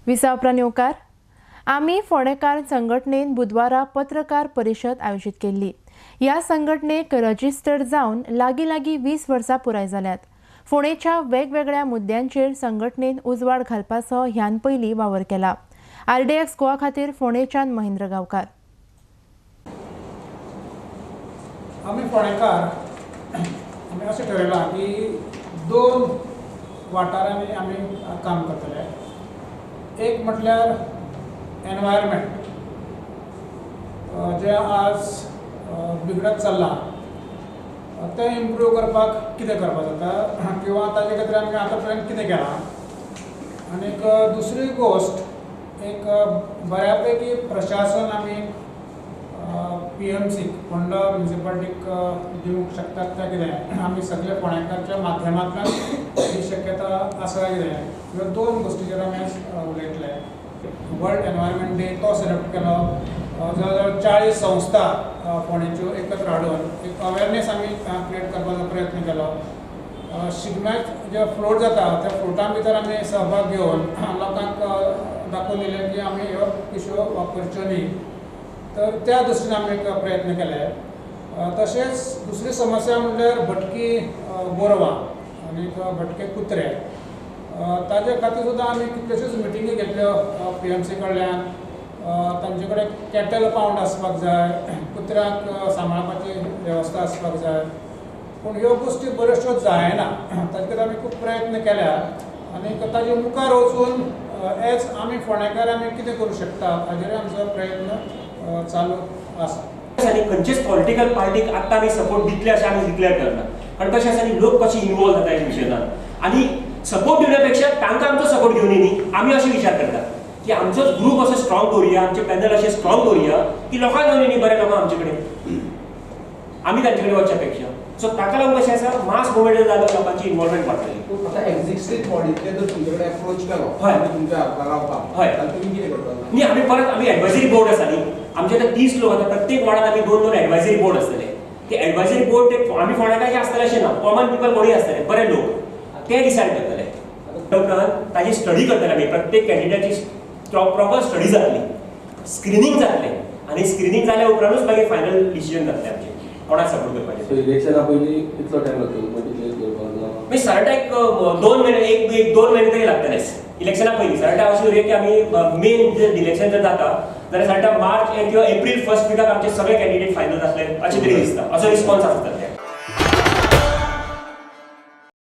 विसा उपरांत येवकार. आमी फोंडेकार संघटनेन बुधवारा पत्रकार परिशद आयोजीत केल्ली. ह्या संघटनेक रजिस्टर जावन लागीं लागीं 20 वर्सां पुराय जाल्यात. फोंडेच्या वेगवेगळ्या मुद्द्यांचेर संघटनेन उजवाड घालपाचो ह्यान पयलीं वावर केला. आरडीएक्स गोवा खातीर फोंडेच्यान महेंद्र गांवकार. आमी फोंडेकार आमी अशें ठरयलां की दोन वाठारांनी आमी काम करतले. एक म्हटल्यार एनवायरमेंट जें आज बिगडत चल्लां तें इम्प्रूव करपाक कितें करपाक जाता किंवा ताजे खातीर आमी आतां पर्यंत कितें केलां. आनीक दुसरी गोश्ट एक बऱ्या पैकी प्रशासन आमी पी एम सीक फोंडा म्युनिसिपालिटीक दिवंक शकतात काय कितें, आमी सगळे फोंडेकाराच्या माध्यमांतल्यान ही शक्यता आसा कितें, ह्यो दोन गोश्टीचेर आमी आज उलयतले. वर्ल्ड एनवायरमेंट डे तो सिलेक्ट केलो. जवळ जवळ 40 संस्था फोंडेच्यो एकत्र हाडून एक अवेरनेस आमी क्रिएट करपाचो प्रयत्न केलो. शिगम्याक जे फ्लोट जाता त्या फ्लोटां भितर आमी सहभाग घेवन लोकांक दाखोवन दिलें की आमी ह्यो पिशव्यो वापरच्यो न्ही, तर त्या दृश्टीन आमी एक प्रयत्न केले. तशेंच दुसरी समस्या म्हणल्यार भटकी गोरवां आनी भटके कुत्रे, ताजे खातीर सुद्दां आमी कितल्योश्योच मिटिंगी घेतल्यो पी एम सी कडल्यान. तांचे कडेन कॅटल पावंड आसपाक जाय, कुत्र्यांक सांबाळपाची वेवस्था आसपाक जाय, पूण ह्यो गोश्टी बऱ्योचश्यो जायना. ताजे खातीर आमी खूब प्रयत्न केल्या आनी ताजे मुखार वचून एज आमी फोंडेकार आमी कितें करूं शकता हाजेर आमचो प्रयत्न चालू आसा. आनी खंयचेच पॉलिटिकल पार्टीक आत्तां आमी सपोर्ट दितले अशें आमी डिक्लेअर करना, कारण कशें आसा न्ही लोक कशे इनवॉल्व जाता ह्या विशयान आनी सपोर्ट दिवण्या पेक्षा तांकां आमचो सपोर्ट घेवन न्ही आमी अशें विचार करता की आमचोच ग्रूप असो स्ट्रॉंग दवरुया, आमचे पॅनल अशें स्ट्रॉंग दवरुया की लोकांक घेवन न्ही बरे लोकांक आमचे कडेन आमी तांचे कडेन वचच्या पेक्षा. सो ताका लागून कशें आसा मास मुवमेंट जालो लोकांची इनवॉल्वमेंट वाडटली. आतां एक्झिस्टींग बॉडींतले जर तुमचे कडेन अप्रोच केलो हय तुमच्या रावपाक हय तुमी कितें करता न्ही आमी परत आमी एडवायजरी बोर्ड आसा न्ही आमचे आतां 30 लोक आतां प्रत्येक वार्डात आमी 2-2 एडवायजरी बोर्ड आसतले. ते एडवायजरी बोर्ड ते आमी फोंडेकाराचे आसतले अशें ना, कॉमन पिपल कोणूय आसतले, बरे लोक ते डिसायड करतले. उपरांत ताजी स्टडी करतले आमी, प्रत्येक कॅन्डिडेटाची प्रॉपर स्टडी जातली, स्क्रिनींग जातलें आनी स्क्रिनींग जाल्या उपरांतूच मागीर फायनल डिसिजन जातलें आमचें कोणाक सपोर्ट करपाचें. इलेक्शना पयलीं कितलो टायम लागतलो करपाक? मागीर सारटा एक 2 म्हयने एक 2 म्हयने तरी लागतलेच इलेक्शना पयलीं. सारटा अशें धरुया की आमी मेन जर इलेक्शन जर जाता जाल्यार सारटा मार्च किंवा एप्रील फर्स्ट विकाक आमचे सगळे कॅन्डिडेट फायनल जातले अशें तरी दिसता, असो रिस्पॉन्स आसता.